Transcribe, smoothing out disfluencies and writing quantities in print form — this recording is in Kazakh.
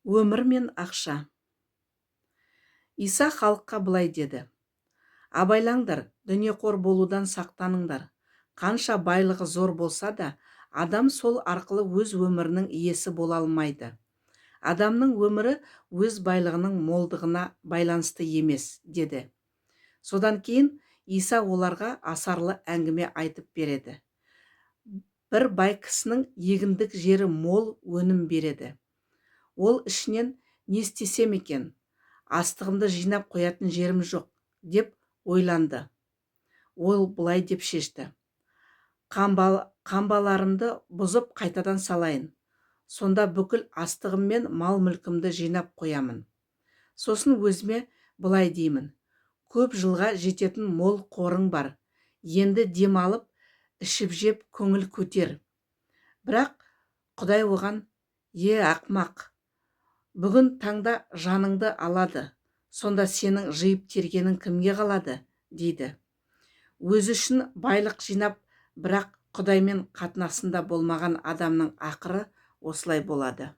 Өмір мен ақша. Иса халыққа былай деді: Абайлаңдар, дүниеқор болудан сақтаныңдар. Қанша байлығы зор болса да, адам сол арқылы өз өмірінің иесі бола алмайды. Адамның өмірі өз байлығының молдығына байланысты емес, деді. Содан кейін Иса оларға асарлы әңгіме айтып береді. Бір бай кісінің егіндік жері мол өнім береді. Ол ішінен: «Не істесем екен? Астығымды жинап қоятын жерім жоқ», – деп ойланды. Ол былай деп шешті: «Қамбаларымды бұзып, қайтадан салайын. Сонда бүкіл астығым мен мал мүлкімді жинап қоямын. Сосын өзіме былай деймін: „Көп жылға жететін мол қорың бар. Енді демалып, ішіп жеп, көңіл көтер“. Бірақ Құдай оған: „Е, ақымақ, бүгін таңда жаныңды алады. Сонда сенің жиып тергенің кімге қалады?“ – дейді. Өзі үшін байлық жинап, бірақ Құдаймен қатынасында болмаған адамның ақыры осылай болады.